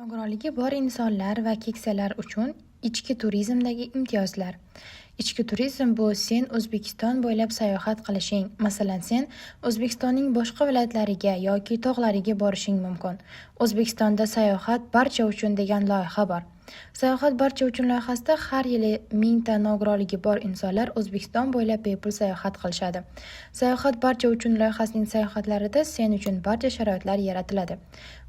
Nogironligi bor insonlar va keksalar uchun ichki turizmdagi imtiyozlar. Ichki turizm bu sen O'zbekiston bo'ylab sayohat qilishing. Masalan, sen O'zbekistonning boshqa viloyatlariga yoki tog'lariga borishing mumkin. O'zbekistonda "Sayohat barcha uchun" degan loyiha bor. "Sayohat barcha uchun" loyihasida har yili 1000 ta nogironligi bor insonlar O'zbekiston bo'ylab bepul sayohat qilishadi. "Sayohat barcha uchun" loyihasining sayohatlarida sen uchun barcha sharoitlar yaratiladi.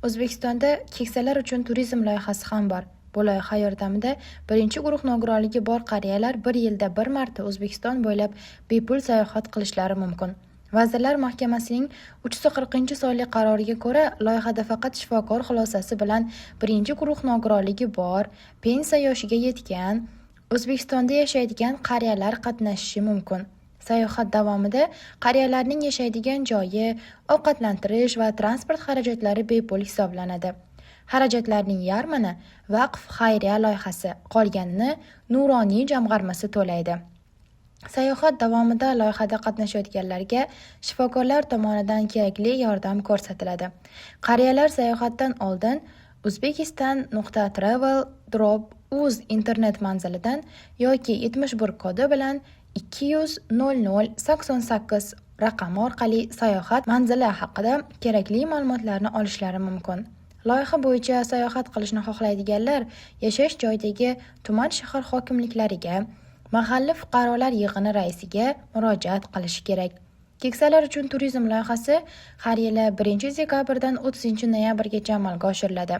O'zbekistonda "Keksalar uchun turizm" loyihasi ham bor. Bu loyiha yordamida birinchi guruh nogironligi bor qariyalar bir yilda bir marta O'zbekiston bo'ylab bepul sayohat qilishlari mumkin. Vazirlar Mahkamasining 340-sonli qaroriga ko'ra, loyihada faqat shifokor xulosasi bilan birinchi guruh nogironligi bor, pensiya yoshiga yetgan, O'zbekistonda yashaydigan qariyalar qatnashishi mumkin. Sayohat davomida qariyalarning yashaydigan joyi, ovqatlantirish va transport xarajatlari bepul hisoblanadi. Xarajatlarning yarmini "Vaqf" xayriya loyihasi, qolganini "Nuroniy" jamg'armasi to'laydi. Sayohat davomida loyihada qatnashayotganlarga shifokorlar tomonidan kerakli yordam ko'rsatiladi. Qariyalar sayohatdan oldin uzbekistan.travel/uz internet manzilidan yoki 71 kodi bilan 200 00 88 raqami orqali sayohat manzili haqida kerakli ma'lumotlarni olishlari mumkin. Loyiha bo'yicha sayohat qilishni xohlaydiganlar yashash joyidagi tuman, shahar hokimliklariga, mahalla fuqarolar yig'ini raisiga murojaat qilishi kerak. "Keksalar uchun turizm" loyihasi har yili 1-dekabrdan 30-noyabrgacha amalga oshiriladi.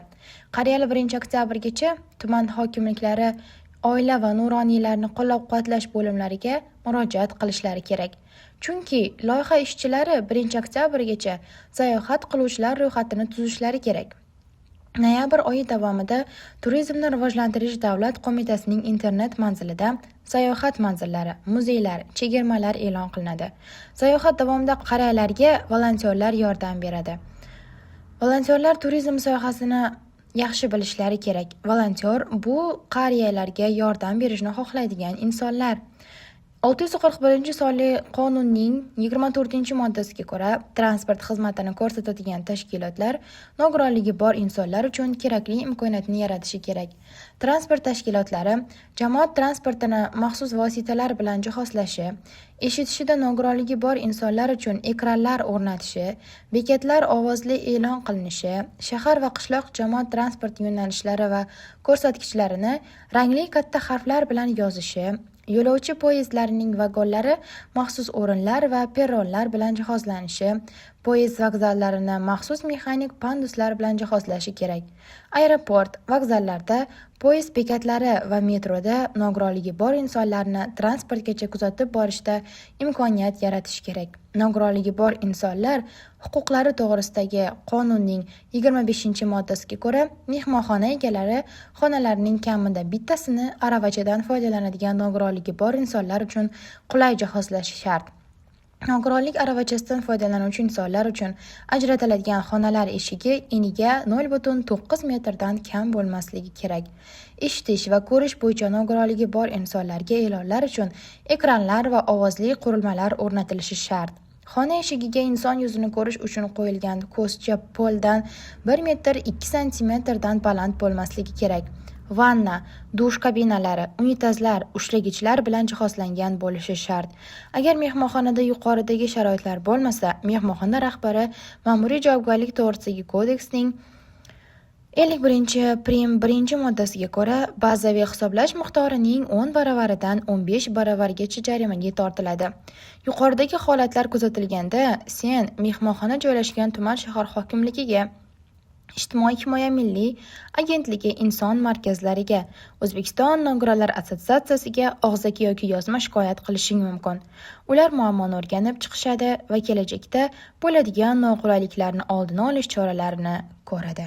Qariyalar 1-oktyabrgacha tuman hokimliklari, oila va nuroniylarni qo'llab-quvvatlash bo'limlariga murojaat qilishlari kerak. Chunki loyiha ishchilari 1-oktyabrgacha sayohat qiluvchilar ro'yxatini tuzishlari kerak. Noyabr oyi davomida Turizmni rivojlantirish davlat qo'mitasining internet manzilida sayohat manzillari, muzeylar, chegirmalar e'lon qilinadi. Sayohat davomida qariyalarga volontyorlar yordam beradi. Volontyorlar turizm sohasini yaxshi bilishlari kerak. Volontyor bu qariyalarga yordam berishni xohlaydigan insonlar. 641-sonli qonunning 24-moddasiga ko'ra, transport xizmatini ko'rsatadigan tashkilotlar nogironligi bor insonlar uchun kerakli imkoniyatni yaratishi kerak. Transport tashkilotlari jamoat transportini maxsus vositalar bilan jihozlashi, eshitishida nogironligi bor insonlar uchun ekranlar o'rnatishi, bekatlar ovozli e'lon qilinishi, shahar va qishloq jamoat transporti yo'nalishlari va ko'rsatkichlarini rangli katta harflar bilan yozishi, yo'lovchi poyezdlarining vagonlari maxsus o'rinlar va perronlar bilan jihozlanishi, poyezd vokzallarini maxsus mexanik panduslar bilan jihozlashi kerak. Aeroport, vokzallarda, poyezd bekatlari va metroda nogironligi bor insonlarni transportgacha kuzatib borishda imkoniyat yaratish kerak. Nogironligi bor insonlar huquqlari to'g'risidagi qonunning 25-moddasiga ko'ra, mehmonxona egalari xonalarining kamida bittasini aravachadan foydalanadigan nogironligi bor insonlar uchun qulay jihozlashi shart. Nogironlik aravachasidan foydalanuvchi insonlar uchun ajratiladigan xonalar eshigi eniga 0,9 metrdan kam bo'lmasligi kerak. Eshitish va ko'rish bo'yicha nogironligi bor insonlarga e'lonlar uchun ekranlar va ovozli qurilmalar o'rnatilishi shart. Xona eshigiga inson yuzini ko'rish uchun qo'yilgan ko'zcha poldan 1 metr 2 santimetrdan baland bo'lmasligi kerak. Vanna, dush kabinalari, unitazlar ushlagichlar bilan jihozlangan bo'lishi shart. Agar mehmonxonada yuqoridagi sharoitlar bo'lmasa, mehmonxona rahbari Ma'muriy javobgarlik to'g'risidagi kodeksning 51-prim 1-moddasiga ko'ra, bazaviy hisoblash miqdorining 10 baravaridan 15 baravargacha jarimaga tortiladi. Yuqoridagi holatlar kuzatilganda, sen mehmonxona joylashgan tuman, shahar hokimligiga, Ijtimoiy himoya milliy agentligi inson markazlariga, O'zbekiston nogironlar assotsiatsiyasiga og'zaki yoki yozma shikoyat qilishing mumkin. Ular muammoni o'rganib chiqishadi va kelajakda bo'ladigan noqulayliklarni oldini olish choralarini ko'radi.